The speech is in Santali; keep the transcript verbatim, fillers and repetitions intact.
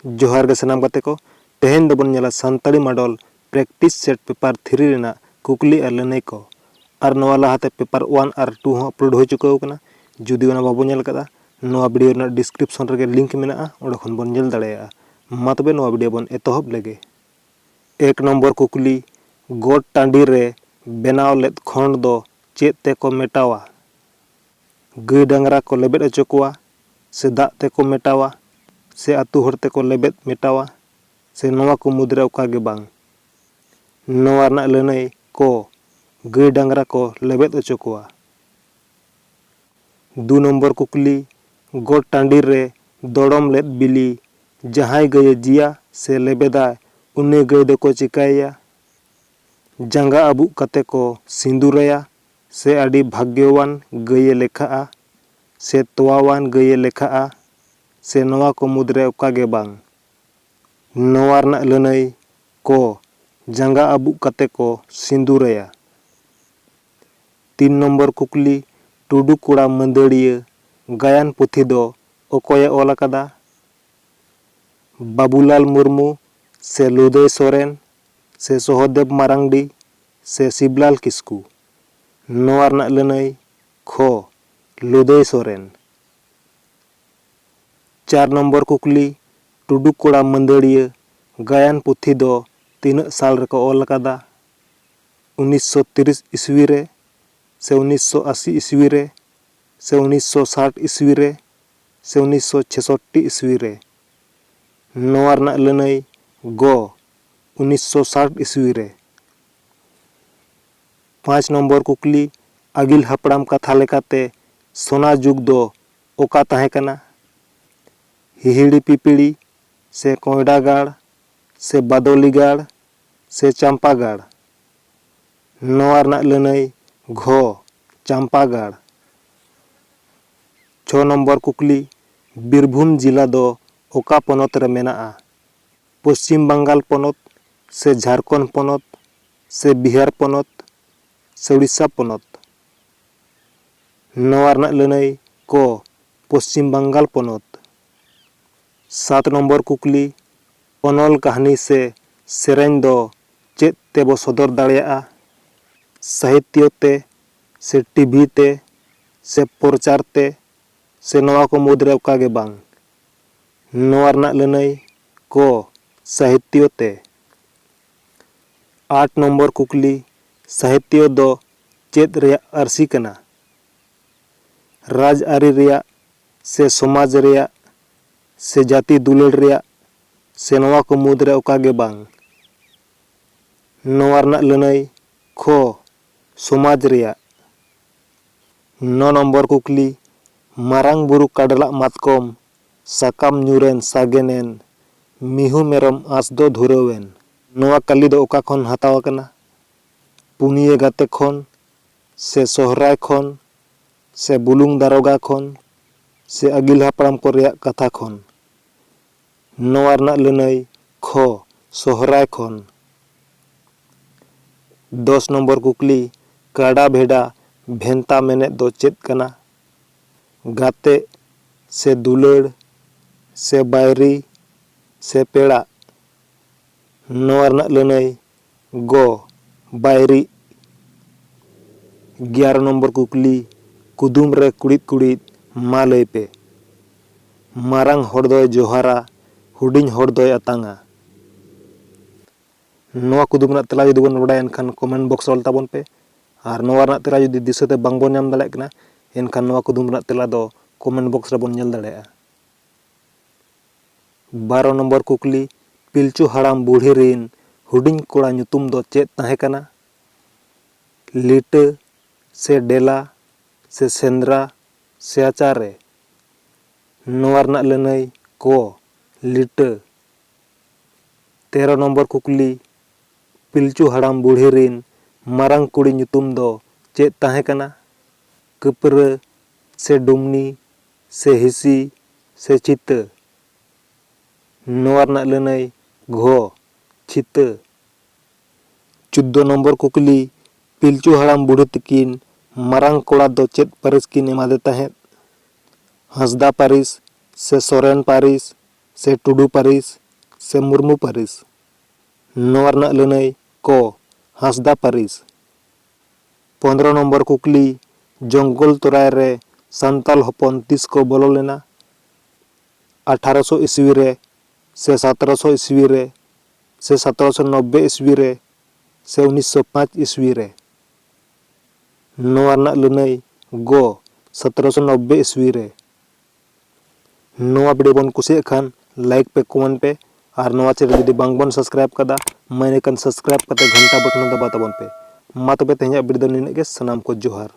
ᱡᱚᱦᱟᱨ ᱜᱮ ᱥᱟᱱᱟᱢ ᱜᱟᱛᱮ ᱠᱚ᱾ ᱛᱮᱦᱮᱧ ᱫᱚᱵᱚᱱ ᱧᱮᱞᱟ Santali ᱢᱟᱰᱚᱞ practice set paper three ᱨᱮᱱᱟᱜ ᱠᱩᱠᱞᱤ ᱟᱨ ᱞᱟᱹᱱᱟᱹᱭ ᱠᱚ᱾ ᱟᱨ ᱱᱚᱣᱟ ᱞᱟᱦᱟᱛᱮ paper one ᱟᱨ two ᱦᱚᱸ upload ᱦᱩᱭ ᱪᱩᱠᱟᱹᱣ ᱟᱠᱟᱱᱟ᱾ ᱡᱩᱫᱤ ᱚᱱᱟ ᱵᱟᱵᱚᱱ ᱧᱮᱞ ᱟᱠᱟᱫᱟ, ᱱᱚᱣᱟ video ᱨᱮᱱᱟᱜ description ᱨᱮᱜᱮ link ᱢᱮᱱᱟᱜᱼᱟ, ᱚᱸᱰᱮ ᱠᱷᱚᱱ ᱵᱚᱱ ᱧᱮᱞ ᱫᱟᱲᱮᱭᱟᱜᱼᱟ᱾ ᱢᱟ ᱛᱚᱵᱮ ᱱᱚᱣᱟ video ᱵᱚᱱ ᱮᱛᱚᱦᱚᱵ ᱞᱮᱜᱮ᱾ ᱮᱠ ᱱᱚᱢᱵᱚᱨ ᱠᱩᱠᱞᱤ, ᱜᱚᱴ ᱴᱟᱺᱰᱤ ᱨᱮ ᱵᱮᱱᱟᱣ ᱞᱮᱫ ᱠᱷᱚᱸᱰ ᱫᱚ ᱪᱮᱫ ᱛᱮᱠᱚ ᱢᱮᱴᱟᱣᱟ? ᱜᱟᱹᱭ ᱰᱟᱝᱨᱟ ᱠᱚ ᱞᱮᱵᱮᱫ ᱦᱚᱪᱚ ᱠᱚᱣᱟ, ᱥᱮ ᱫᱟᱜ ᱛᱮᱠᱚ ᱢᱮᱴᱟᱣᱟ, ᱥᱮ ᱟᱹᱛᱩ ᱦᱚᱲ ᱛᱮᱠᱚ ᱞᱮᱵᱮᱫ ᱢᱮᱴᱟᱣᱟ, ᱥᱮ ᱱᱚᱣᱟ ᱠᱚ ᱢᱩᱫᱽᱨᱮ ᱚᱠᱟ ᱜᱮ ᱵᱟᱝ? ᱱᱚᱣᱟ ᱨᱮᱱᱟᱜ ᱞᱟᱹᱱᱟᱹᱭ ᱠᱚ, ᱜᱟᱹᱭ ᱰᱟᱝᱨᱟ ᱠᱚ ᱞᱮᱵᱮᱫ ᱦᱚᱪᱚ ᱠᱚᱣᱟ᱾ ᱫᱩ ᱱᱚᱢᱵᱚᱨ ᱠᱩᱠᱞᱤ, ᱜᱚᱴ ᱴᱟᱺᱰᱤ ᱨᱮ ᱫᱚᱲᱚᱢ ᱞᱮᱫ ᱵᱤᱞᱤ ᱡᱟᱦᱟᱸᱭ ᱜᱟᱹᱭᱮ ᱡᱤᱭᱟ ᱥᱮ ᱞᱮᱵᱮᱫᱟᱭ, ᱩᱱᱤ ᱜᱟᱹᱭ ᱫᱚᱠᱚ ᱪᱤᱠᱟᱹᱭᱮᱭᱟ? ᱡᱟᱸᱜᱟ ᱟᱹᱵᱩᱜ ᱠᱟᱛᱮ ᱠᱚ ᱥᱤᱸᱫᱩᱨᱟᱭᱟ, ᱥᱮ ᱟᱹᱰᱤ ᱵᱷᱟᱜᱽᱭᱚᱣᱟᱱ ᱜᱟᱹᱭᱮ ᱞᱮᱠᱷᱟᱜᱼᱟ, ᱥᱮ ᱛᱚᱣᱟᱣᱟᱱ ᱜᱟᱹᱭᱮ ᱞᱮᱠᱷᱟᱜᱼᱟ, ᱥᱮ ᱱᱚᱣᱟ ᱠᱚ ᱢᱩᱫᱽᱨᱮ ᱚᱠᱟ ᱜᱮ ᱵᱟᱝ? ᱱᱚᱣᱟ ᱨᱮᱱᱟᱜ ᱞᱟᱹᱱᱟᱹᱭ ᱠᱚ, ᱡᱟᱸᱜᱟ ᱟᱹᱵᱩᱜ ᱠᱟᱛᱮ ᱠᱚ ᱥᱤᱸᱫᱩᱨᱟᱭᱟ᱾ ᱛᱤᱱ ᱱᱚᱢᱵᱚᱨ ᱠᱩᱠᱞᱤ, ᱴᱩᱰᱩ ᱠᱚᱲᱟ ᱢᱟᱹᱫᱟᱹᱲᱤᱭᱟᱹ ᱜᱟᱭᱟᱱ ᱯᱩᱛᱷᱤ ᱫᱚ ᱚᱠᱚᱭᱮ ᱚᱞ ᱟᱠᱟᱫᱟ? ᱵᱟᱵᱩᱞᱟᱞ ᱢᱩᱨᱢᱩ, ᱥᱮ ᱞᱩᱫᱟᱹᱭ ᱥᱚᱨᱮᱱ, ᱥᱮ ᱥᱚᱦᱚᱫᱮᱵ ᱢᱟᱨᱟᱝᱰᱤ, ᱥᱮ ᱥᱤᱵᱞᱟᱞ ᱠᱤᱥᱠᱩ? ᱱᱚᱣᱟ ᱨᱮᱱᱟᱜ ᱞᱟᱹᱱᱟᱹᱭ ᱠᱷᱚ, ᱞᱩᱫᱟᱹᱭ ᱥᱚᱨᱮᱱ᱾ ᱪᱟᱨ ᱱᱚᱢᱵᱚᱨ ᱠᱩᱠᱞᱤ, ᱴᱩᱰᱩ ᱠᱚᱲᱟ ᱢᱟᱹᱫᱟᱹᱲᱤᱭᱟᱹ ᱜᱟᱭᱟᱱ ᱯᱩᱛᱷᱤ ᱫᱚ ᱛᱤᱱᱟᱹᱜ ᱥᱟᱞ ᱨᱮᱠᱚ ᱚᱞ ᱟᱠᱟᱫᱟ? ᱩᱱᱤᱥᱥᱚ ᱛᱤᱨᱤᱥ ᱤᱥᱣᱤ ᱨᱮ, ᱥᱮ ᱩᱱᱤᱥᱥᱚ ᱟᱥᱤ ᱤᱥᱣᱤ ᱨᱮ, ᱥᱮ ᱩᱱᱤᱥᱥᱚ ᱥᱟᱴ ᱤᱥᱣᱤ ᱨᱮ, ᱥᱮ ᱩᱱᱤᱥᱥᱚ ᱪᱷᱮᱥᱚᱴᱴᱤ ᱤᱥᱣᱤ ᱨᱮ? ᱱᱚᱣᱟ ᱨᱮᱱᱟᱜ ᱞᱟᱹᱱᱟᱹᱭ ᱜᱚ, ᱩᱱᱤᱥᱥᱚ ᱥᱟᱴ ᱤᱥᱣᱤ ᱨᱮ᱾ ᱯᱟᱸᱪ ᱱᱚᱢᱵᱚᱨ ᱠᱩᱠᱞᱤ, ᱟᱹᱜᱤᱞ ᱦᱟᱯᱲᱟᱢ ᱠᱟᱛᱷᱟ ᱞᱮᱠᱟᱛᱮ ᱥᱚᱱᱟ ᱡᱩᱜᱽ ᱫᱚ ᱚᱠᱟ ᱛᱟᱦᱮᱸ ᱠᱟᱱᱟ? ᱦᱤᱦᱤᱲᱤ ᱯᱤᱯᱤᱲᱤ, ᱥᱮ ᱠᱚᱭᱰᱟ ᱜᱟᱲ, ᱥᱮ ᱵᱟᱫᱚᱞᱤ ᱜᱟᱲ, ᱥᱮ ᱪᱟᱢᱯᱟ ᱜᱟᱲ? ᱱᱚᱣᱟ ᱨᱮᱱᱟᱜ ᱞᱟᱹᱱᱟᱹᱭ ᱜᱷᱚ, ᱪᱟᱢᱯᱟ ᱜᱟᱲ᱾ ᱪᱷᱚ ᱱᱚᱢᱵᱚᱨ ᱠᱩᱠᱞᱤ, ᱵᱤᱨᱵᱷᱩᱢ ᱡᱤᱞᱟ ᱫᱚ ᱚᱠᱟ ᱯᱚᱱᱚᱛ ᱨᱮ ᱢᱮᱱᱟᱜᱼᱟ? ᱯᱚᱥᱪᱤᱢ ᱵᱟᱝᱜᱟᱞ ᱯᱚᱱᱚᱛ, ᱥᱮ ᱡᱷᱟᱲᱠᱷᱚᱸᱰ ᱯᱚᱱᱚᱛ, ᱥᱮ ᱵᱤᱦᱟᱨ ᱯᱚᱱᱚᱛ, ᱥᱮ ᱩᱲᱤᱥᱥᱟ ᱯᱚᱱᱚᱛ? ᱱᱚᱣᱟ ᱨᱮᱱᱟᱜ ᱞᱟᱹᱱᱟᱹᱭ ᱠᱚ, ᱯᱚᱥᱪᱤᱢ ᱵᱟᱝᱜᱟᱞ ᱯᱚᱱᱚᱛ᱾ ᱥᱟᱛ ᱱᱚᱢᱵᱚᱨ ᱠᱩᱠᱞᱤ, ᱚᱱᱚᱞ, ᱠᱟᱹᱦᱱᱤ ᱥᱮ ᱥᱮᱨᱮᱧ ᱫᱚ ᱪᱮᱫ ᱛᱮᱵᱚ ᱥᱚᱫᱚᱨ ᱫᱟᱲᱮᱭᱟᱜᱼᱟ? ᱥᱟᱦᱤᱛᱭᱚ ᱛᱮ ᱥᱮ ᱴᱤᱵᱷᱤ ᱛᱮ ᱥᱮ ᱯᱨᱚᱪᱟᱨ ᱛᱮ ᱥᱮ ᱱᱚᱣᱟ ᱠᱚ ᱢᱩᱫᱽᱨᱮ ᱚᱠᱟ ᱜᱮ ᱵᱟᱝ? ᱱᱚᱣᱟ ᱨᱮᱱᱟᱜ ᱞᱟᱹᱱᱟᱹᱭ ᱠᱚ, ᱥᱟᱦᱤᱛᱭᱚ ᱛᱮ᱾ ᱟᱴ ᱱᱚᱢᱵᱚᱨ ᱠᱩᱠᱞᱤ, ᱥᱟᱦᱤᱛᱭᱚ ᱫᱚ ᱪᱮᱫ ᱨᱮᱭᱟᱜ ᱟᱹᱨᱥᱤ ᱠᱟᱱᱟ? ᱨᱟᱡᱽᱟᱹᱨᱤ ᱨᱮᱭᱟᱜ ᱥᱮ ᱥᱚᱢᱟᱡᱽ ᱨᱮᱭᱟᱜ ᱥᱮ ᱡᱟᱹᱛᱤ ᱫᱩᱞᱟᱹᱲ ᱨᱮᱭᱟᱜ ᱥᱮ ᱱᱚᱣᱟ ᱠᱚ ᱢᱩᱫᱽᱨᱮ ᱚᱠᱟ ᱜᱮ ᱵᱟᱝ? ᱱᱚᱣᱟ ᱨᱮᱱᱟᱜ ᱞᱟᱹᱱᱟᱹᱭ ᱠᱷᱚ, ᱥᱚᱢᱟᱡᱽ ᱨᱮᱭᱟᱜ᱾ ᱱᱚ ᱱᱚᱢᱵᱚᱨ ᱠᱩᱠᱞᱤ, ᱢᱟᱨᱟᱝ ᱵᱩᱨᱩ ᱠᱟᱰᱞᱟᱜ ᱢᱟᱛᱠᱚᱢ, ᱥᱟᱠᱟᱢ ᱧᱩᱨᱮᱱ ᱥᱟᱜᱮᱱᱮᱱ, ᱢᱤᱦᱩ ᱢᱮᱨᱚᱢ ᱟᱸᱥ ᱫᱚ ᱫᱷᱩᱨᱟᱹᱣᱮᱱ᱾ ᱱᱚᱣᱟ ᱠᱟᱹᱞᱤ ᱫᱚ ᱚᱠᱟ ᱠᱷᱚᱱ ᱦᱟᱛᱟᱣ ᱟᱠᱟᱱᱟ? ᱯᱩᱱᱤᱭᱟᱹ ᱜᱟᱛᱮ ᱠᱷᱚᱱ, ᱥᱮ ᱥᱚᱦᱨᱟᱭ ᱠᱷᱚᱱ, ᱥᱮ ᱵᱩᱞᱩᱝ ᱫᱟᱨᱚᱜᱟ ᱠᱷᱚᱱ, ᱥᱮ ᱟᱹᱜᱤᱞ ᱦᱟᱯᱲᱟᱢ ᱠᱚ ᱨᱮᱭᱟᱜ ᱠᱟᱛᱷᱟ ᱠᱷᱚᱱ? ᱱᱚᱣᱟ ᱨᱮᱱᱟᱜ ᱞᱟᱹᱱᱟᱹᱭ ᱠᱷᱚ, ᱥᱚᱦᱨᱟᱭ ᱠᱷᱚᱱ᱾ ᱫᱚᱥ ᱱᱚᱢᱵᱚᱨ ᱠᱩᱠᱞᱤ, ᱠᱟᱰᱟ ᱵᱷᱮᱰᱟ ᱵᱷᱮᱱᱛᱟ ᱢᱮᱱᱮᱫ ᱫᱚ ᱪᱮᱫ ᱠᱟᱱᱟ? ᱜᱟᱛᱮ ᱥᱮ ᱫᱩᱞᱟᱹᱲ ᱥᱮ ᱵᱟᱭᱨᱤ ᱥᱮ ᱯᱮᱲᱟ? ᱱᱚᱣᱟ ᱨᱮᱱᱟᱜ ᱞᱟᱹᱱᱟᱹᱭ ᱜᱚ, ᱵᱟᱭᱨᱤ᱾ ᱮᱜᱟᱨᱚ ᱱᱚᱢᱵᱚᱨ ᱠᱩᱠᱞᱤ, ᱠᱩᱫᱩᱢ ᱨᱮ ᱠᱩᱲᱤᱫ ᱠᱩᱲᱤᱫ ᱢᱟ ᱞᱟᱹᱭ ᱯᱮ᱾ ᱢᱟᱨᱟᱝ ᱦᱚᱲ ᱫᱚᱭ ᱡᱚᱦᱟᱨᱟ, ᱦᱩᱰᱤᱧ ᱦᱚᱲ ᱫᱚᱭ ᱟᱛᱟᱝᱟ᱾ ᱱᱚᱣᱟ ᱠᱩᱫᱩᱢ ᱨᱮᱱᱟᱜ ᱛᱮᱞᱟ ᱡᱩᱫᱤ ᱵᱚᱱ ᱵᱟᱰᱟᱭᱟ, ᱮᱱᱠᱷᱟᱱ ᱠᱚᱢᱮᱱᱴ ᱵᱚᱠᱥ ᱨᱮ ᱚᱞ ᱛᱟᱵᱚᱱ ᱯᱮ᱾ ᱟᱨ ᱱᱚᱣᱟ ᱨᱮᱱᱟᱜ ᱛᱮᱞᱟ ᱡᱩᱫᱤ ᱫᱤᱥᱟᱹᱛᱮ ᱵᱟᱝᱵᱚᱱ ᱧᱟᱢ ᱫᱟᱲᱮᱭᱟᱜ ᱠᱟᱱᱟ, ᱮᱱᱠᱷᱟᱱ ᱱᱚᱣᱟ ᱠᱩᱫᱩᱢ ᱨᱮᱱᱟᱜ ᱛᱮᱞᱟ ᱫᱚ ᱠᱚᱢᱮᱱᱴ ᱵᱚᱠᱥ ᱨᱮᱵᱚᱱ ᱧᱮᱞ ᱫᱟᱲᱮᱭᱟᱜᱼᱟ᱾ ᱵᱟᱨᱚ ᱱᱚᱢᱵᱚᱨ ᱠᱩᱠᱞᱤ, ᱯᱤᱞᱪᱩ ᱦᱟᱲᱟᱢ ᱵᱩᱲᱦᱤ ᱨᱤᱱ ᱦᱩᱰᱤᱧ ᱠᱚᱲᱟ ᱧᱩᱛᱩᱢ ᱫᱚ ᱪᱮᱫ ᱛᱟᱦᱮᱸ ᱠᱟᱱᱟ? ᱞᱤᱴᱟᱹ ᱥᱮ ᱰᱮᱞᱟ ᱥᱮ ᱥᱮᱸᱫᱽᱨᱟ ᱥᱮ ᱟᱪᱟᱨᱮ? ᱱᱚᱣᱟ ᱨᱮᱱᱟᱜ ᱞᱟᱹᱱᱟᱹᱭ ᱠᱚ, ᱞᱤᱴᱟᱹ᱾ ᱛᱮᱨᱚ ᱱᱚᱢᱵᱚᱨ ᱠᱩᱠᱞᱤ, ᱯᱤᱞᱪᱩ ᱦᱟᱲᱟᱢ ᱵᱩᱲᱦᱤ ᱨᱤᱱ ᱢᱟᱨᱟᱝ ᱠᱩᱲᱤ ᱧᱩᱛᱩᱢ ᱫᱚ ᱪᱮᱫ ᱛᱟᱦᱮᱸ ᱠᱟᱱᱟ? ᱠᱟᱹᱯᱨᱟᱹ ᱥᱮ ᱰᱩᱢᱱᱤ ᱥᱮ ᱦᱤᱥᱤ ᱥᱮ ᱪᱤᱛᱟᱹ? ᱱᱚᱣᱟ ᱨᱮᱱᱟᱜ ᱞᱟᱹᱱᱟᱹᱭ ᱜᱷᱚ, ᱪᱤᱛᱟᱹ᱾ ᱪᱳᱫᱫᱳ ᱱᱚᱢᱵᱚᱨ ᱠᱩᱠᱞᱤ, ᱯᱤᱞᱪᱩ ᱦᱟᱲᱟᱢ ᱵᱩᱲᱦᱤ ᱛᱤᱠᱤᱱ ᱢᱟᱨᱟᱝ ᱠᱚᱲᱟ ᱫᱚ ᱪᱮᱫ ᱯᱟᱹᱨᱤᱥ ᱠᱤᱱ ᱮᱢᱟᱫᱮ ᱛᱟᱦᱮᱸᱫ? ᱦᱟᱸᱥᱫᱟ ᱯᱟᱹᱨᱤᱥ ᱥᱮ ᱥᱚᱨᱮᱱ ᱯᱟᱹᱨᱤᱥ ᱥᱮ ᱴᱩᱰᱩ ᱯᱟᱹᱨᱤᱥ ᱥᱮ ᱢᱩᱨᱢᱩ ᱯᱟᱹᱨᱤᱥ? ᱱᱚᱣᱟ ᱨᱮᱱᱟᱜ ᱞᱟᱹᱱᱟᱹᱭ ᱠᱚ, ᱦᱟᱸᱥᱫᱟ ᱯᱟᱹᱨᱤᱥ᱾ ᱯᱚᱱᱫᱽᱨᱚ ᱱᱚᱢᱵᱚᱨ ᱠᱩᱠᱞᱤ, ᱡᱚᱝᱜᱚᱞ ᱛᱚᱨᱟᱭ ᱨᱮ ᱥᱟᱱᱛᱟᱞ ᱦᱚᱯᱚᱱ ᱛᱤᱥ ᱠᱚ ᱵᱚᱞᱚ ᱞᱮᱱᱟ? ᱟᱴᱷᱟᱨᱚᱥᱚ ᱤᱥᱣᱤ ᱨᱮ, ᱥᱮ ᱥᱟᱛᱨᱚᱥᱚ ᱤᱥᱣᱤ ᱨᱮ, ᱥᱮ ᱥᱟᱛᱨᱚᱥᱚ ᱱᱚᱵᱵᱳᱭ ᱤᱥᱣᱤ ᱨᱮ, ᱥᱮ ᱩᱱᱤᱥᱥᱚ ᱯᱟᱸᱪ ᱤᱥᱣᱤ ᱨᱮ? ᱱᱚᱣᱟ ᱨᱮᱱᱟᱜ ᱞᱟᱹᱱᱟᱹᱭ ᱜᱚ, ᱥᱟᱛᱨᱚᱥᱚ ᱱᱚᱵᱵᱳᱭ ᱤᱥᱣᱤ ᱨᱮ᱾ ᱱᱚᱣᱟ ᱵᱷᱤᱰᱤᱭᱳ ᱵᱚᱱ ᱠᱩᱥᱤᱭᱟᱜ ᱠᱷᱟᱱ ᱞᱟᱭᱤᱠ ᱯᱮ, ᱠᱚᱢᱮᱱᱴ ᱯᱮ, ᱟᱨ ᱱᱚᱣᱟ ᱪᱮᱱᱮᱞ ᱡᱩᱫᱤ ᱵᱟᱝ ᱵᱚᱱ ᱥᱟᱵᱥᱠᱨᱟᱭᱤᱵ ᱠᱟᱫᱟ, ᱢᱟ ᱮᱱᱮᱠᱷᱟᱱ ᱥᱟᱵᱥᱠᱨᱟᱭᱤᱵ ᱠᱟᱛᱮ ᱜᱷᱚᱱᱴᱟ ᱵᱚᱴᱚᱱ ᱫᱟᱵᱟᱣ ᱛᱟᱵᱚᱱ ᱯᱮ᱾ ᱢᱟ ᱛᱚᱵᱮ ᱛᱮᱦᱮᱧᱟᱜ ᱵᱷᱤᱰᱤᱭᱳ ᱫᱚ ᱱᱤᱱᱟᱹᱜ ᱜᱮ, ᱥᱟᱱᱟᱢ ᱠᱚ ᱡᱚᱦᱟᱨ᱾